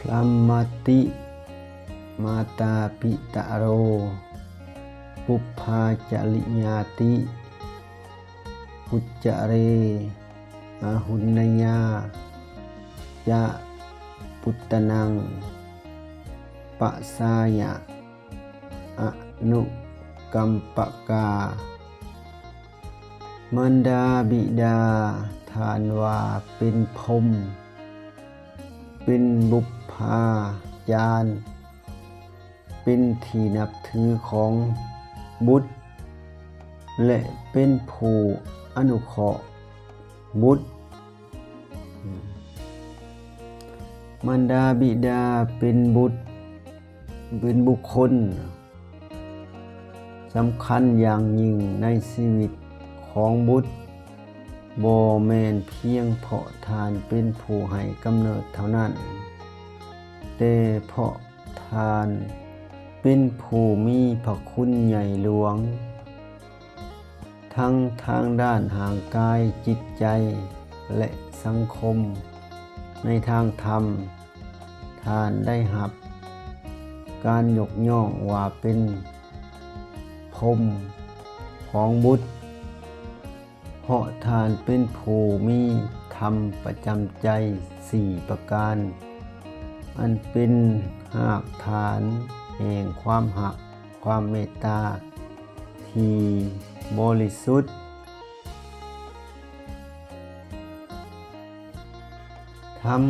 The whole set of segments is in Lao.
พรหมติมาตาปิตะโร ปุพพาจริยาติ ปุจจเร อาหุนนยา จะ ปุตตะนัง ปะสายะ อนุกัมปะกา มารดาบิดา ທ່ານວ່າເປັນພົມ ເປັນບຸບພາຈານ ເປັນທີ່ນັບຖືຂອງບຸດ ແລະ ເປັນຜູ້ອະນຸເຄາະບຸດ. ມານດາບິດາເປັນບຸດ ເປັນບຸກຄົນສຳຄັນຢ່າງຍິ່ງໃນຊີວິດຂອງບຸດ, ບໍ່ແມ່ນພຽງເພາະທ່ານເປັນຜູ້ໃຫ້ກຳເນີດເທົ່ານັ້ນ, ແຕ່ເພາະທ່ານເປັນຜູ້ມີພະຄຸນໃຫຍ່ຫຼວງ ທັງທາງດ້ານຮ່າງກາຍ, ຈິດໃຈ ແລະ ສັງຄົມ. ໃນທາງທຳ, ທ່ານໄດ້ຮັບການຍົກຍ້ອງວ່າເປັນພົມຂອງບຸດ, ເພາະທ່ານເປັນຜູ້ມີທຳປະຈຳໃຈສີ່ປະການ, ອັນເປັນຮາກຖານແຫ່ງຄວາມຮັກ, ຄວາມເມດຕາທີ່ບໍລິສຸດ. ທຳ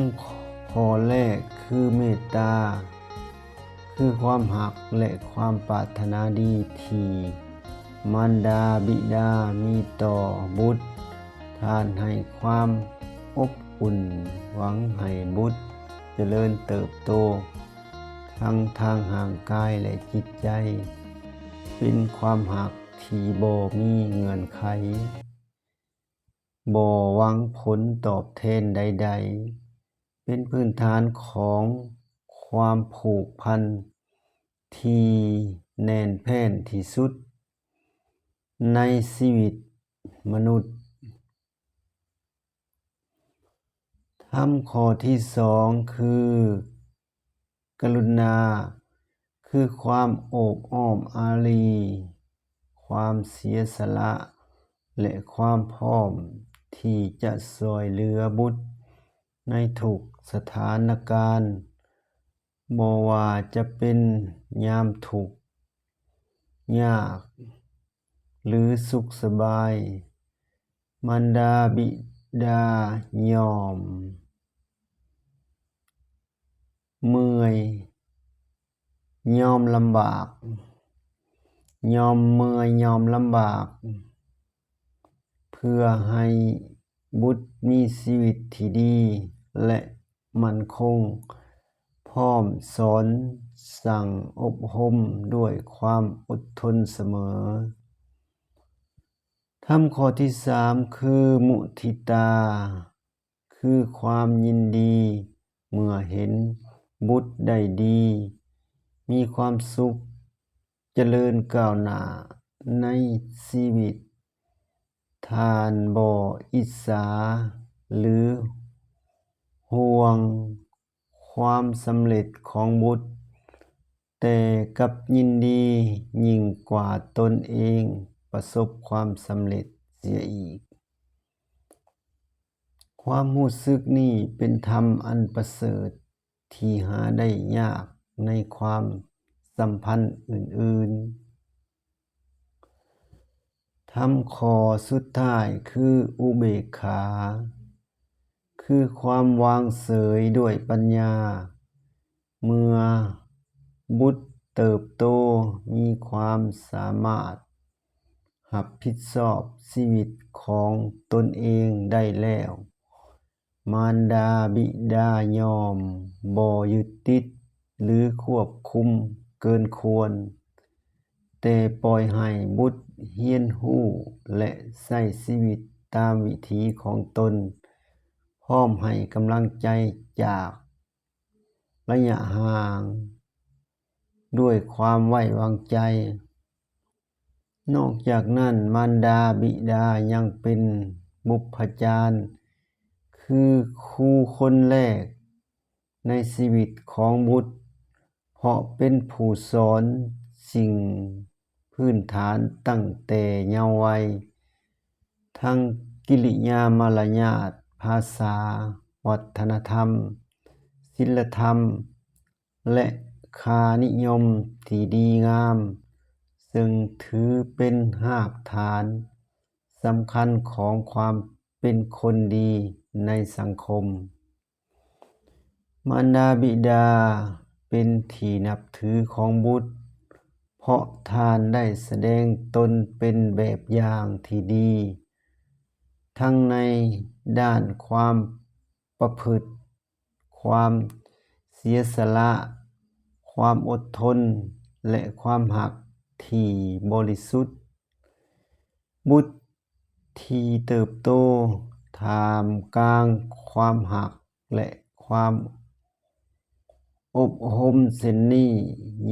ຂໍ້ແລກຄືເມດຕາ, ຄືຄວາມຮັກ ແລະ ຄວາມປາດຖະໜາດີທີ່ມານດາບິດາມີຕໍ່ບຸດ. ທ່ານໃຫ້ຄວາມອົບອຸ່ນ, ຫວັງໃຫ້ບຸດຈະເລີນເຕີບໂຕ ທັງທາງຮ່າງກາຍ ແລະ ຈິດໃຈ, ເປັນຄວາມຮັກທີ່ບໍ່ມີເງື່ອນໄຂ, ບໍ່ຫວັງຜົນຕອບແທນໃດໆ, ເປັນພື້ນຖານຂອງຄວາມຜູກພັນທີ່ແໜ້ນແຟ້ນທີ່ສຸດໃນຊີວິດມະນຸດ. ທຳຂໍ້ທີສອງຄື ກະລຸນາ, ຄືຄວາມໂອບອ້ອມອາຣີ, ຄວາມເສຍສະຫຼະ ແລະ ຄວາມພ້ອມທີ່ຈະຊ່ວຍເຫຼືອບຸດໃນທຸກສະຖານະການ, ບໍ່ວ່າຈະເປັນຍາມທຸກຍາກ ຫຼື ສຸກສະບາຍ. ມານດາບິດາຍອມເມື່ອຍ, ຍອມລຳບາກ, ຍອມເມື່ອຍ, ຍອມລຳບາກ ເພື່ອໃຫ້ບຸດມີຊີວິດທີ່ດີ ແລະ ໝັ້ນຄົງ, ພ້ອມສອນສັ່ງອົບຮົມດ້ວຍຄວາມອົດທົນສະເໝີ. ທຳຂໍ້ທີສາມຄື ມຸທິຕາ, ຄືຄວາມຍິນດີເມື່ອເຫັນບຸດໄດ້ດີ, ມີຄວາມສຸກ, ຈະເລີນກ້າວໜ້າໃນຊີວິດ. ທ່ານບໍ່ອິດສາ ຫຼື ຫ່ວງຄວາມສຳເລັດຂອງບຸດ, ແຕ່ກັບຍິນດີຍິ່ງກວ່າຕົນເອງປະສົບຄວາມສຳເລັດເສຍອີກ. ຄວາມຮູ້ສຶກນີ້ເປັນທຳອັນປະເສີດທີ່ຫາໄດ້ຍາກໃນຄວາມສຳພັນອື່ນໆ. ທຳຂໍ້ສຸດທ້າຍຄື ອຸເບກຂາ, ຄືຄວາມວາງເສີຍດ້ວຍປັນຍາ. ເມື່ອບຸດເຕີບໂຕ, ມີຄວາມສາມາດຮັບຜິດຊອບຊີວິດຂອງຕົນເອງໄດ້ແລ້ວ, ມານດາບິດາຍອມບໍ່ຍຶດຕິດ ຫຼື ຄວບຄຸມເກີນຄວນ, ແຕ່ປ່ອຍໃຫ້ບຸດຮຽນຮູ້ ແລະ ໃຊ້ຊີວິດຕາມວິຖີຂອງຕົນ, ພ້ອມໃຫ້ກຳລັງໃຈຈາກໄລຍະຫ່າງດ້ວຍຄວາມໄວ້ວາງໃຈ. ນອກຈາກນັ້ນ, ມານດາບິດາຍັງເປັນບຸບພາຈານ, ຄືຄູຄົນແລກ ໃນຊີວິດຂອງບຸດ ເພາະເປັນຜູ້ສອນສິ່ງພື້ນຖານຕັ້ງແຕ່ເຍົາໄວ ທັງກິລິຍາມາລະຍາດ, ພາສາ, ວັດທະນະທຳ, ສິນລະທຳ ແລະ ຄ່ານິຍົມທີ່ດີງາມ, ເຊິ່ງຖືເປັນຮາກຖານສຳຄັນຂອງຄວາມເປັນຄົນດີໃນສັງຄົມ. ມານດາບິດາເປັນທີ່ນັບຖືຂອງບຸດ ເພາະທ່ານໄດ້ສະແດງຕົນເປັນແບບຢ່າງທີ່ດີ ທັງໃນດ້ານຄວາມປະພຶດ, ຄວາມເສຍສະຫຼະ, ຄວາມອົດທົນ ແລະ ຄວາມຮັກທີ່ບໍລິສຸດ. ບຸດທີ່ເຕີບໂຕທ່າມກາງຄວາມຮັກ ແລະ ຄວາມອົບຮົມເຊັ່ນນີ້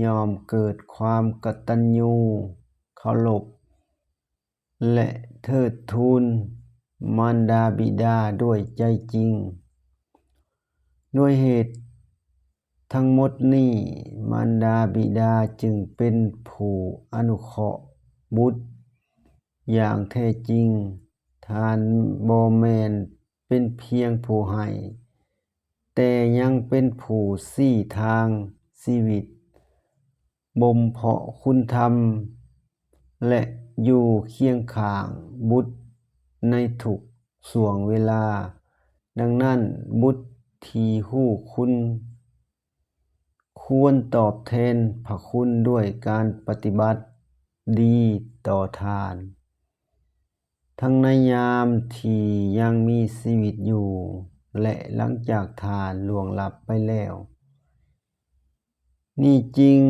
ຍ່ອມເກີດຄວາມກະຕັນຍູ ເຄົາລົບ ແລະ ເທີດທູນມານດາບິດາດ້ວຍໃຈຈິງ. ດ້ວຍເຫດທັງໝົດນີ້, ມານດາບິດາຈຶ່ງເປັນຜູ້ອະນຸເຄາະບຸດຢ່າງແທ້ຈິງ. ທ່ານບໍ່ແມ່ນເປັນພຽງຜູ້ໃຫ້, ແຕ່ຍັງເປັນຜູ້ຊີ້ທາງຊີວິດ, ບົ່ມເພາະຄຸນທຳ ແລະ ຢູ່ຄຽງຂ້າງບຸດໃນທຸກຊ່ວງເວລາ. ດັ່ງນັ້ນ, ບຸດທີ່ຮູ້ຄຸນຄວນຕອບແທນພະຄຸນດ້ວຍການປະຕິບັດດີຕໍ່ທ່ານ, ທັງໃນຍາມທີ່ຍັງມີຊີວິດຢູ່ ແລະ ຫຼັງຈາກທ່ານລ່ວງລັບໄປແລ້ວ. ນີ້ຈຶ່ງ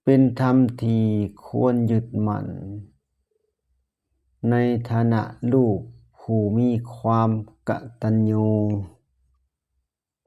ເປັນທຳທີ່ຄວນຍຶດໝັ້ນໃນຖານະລູກຜູ້ມີຄວາມກະຕັນຍູ.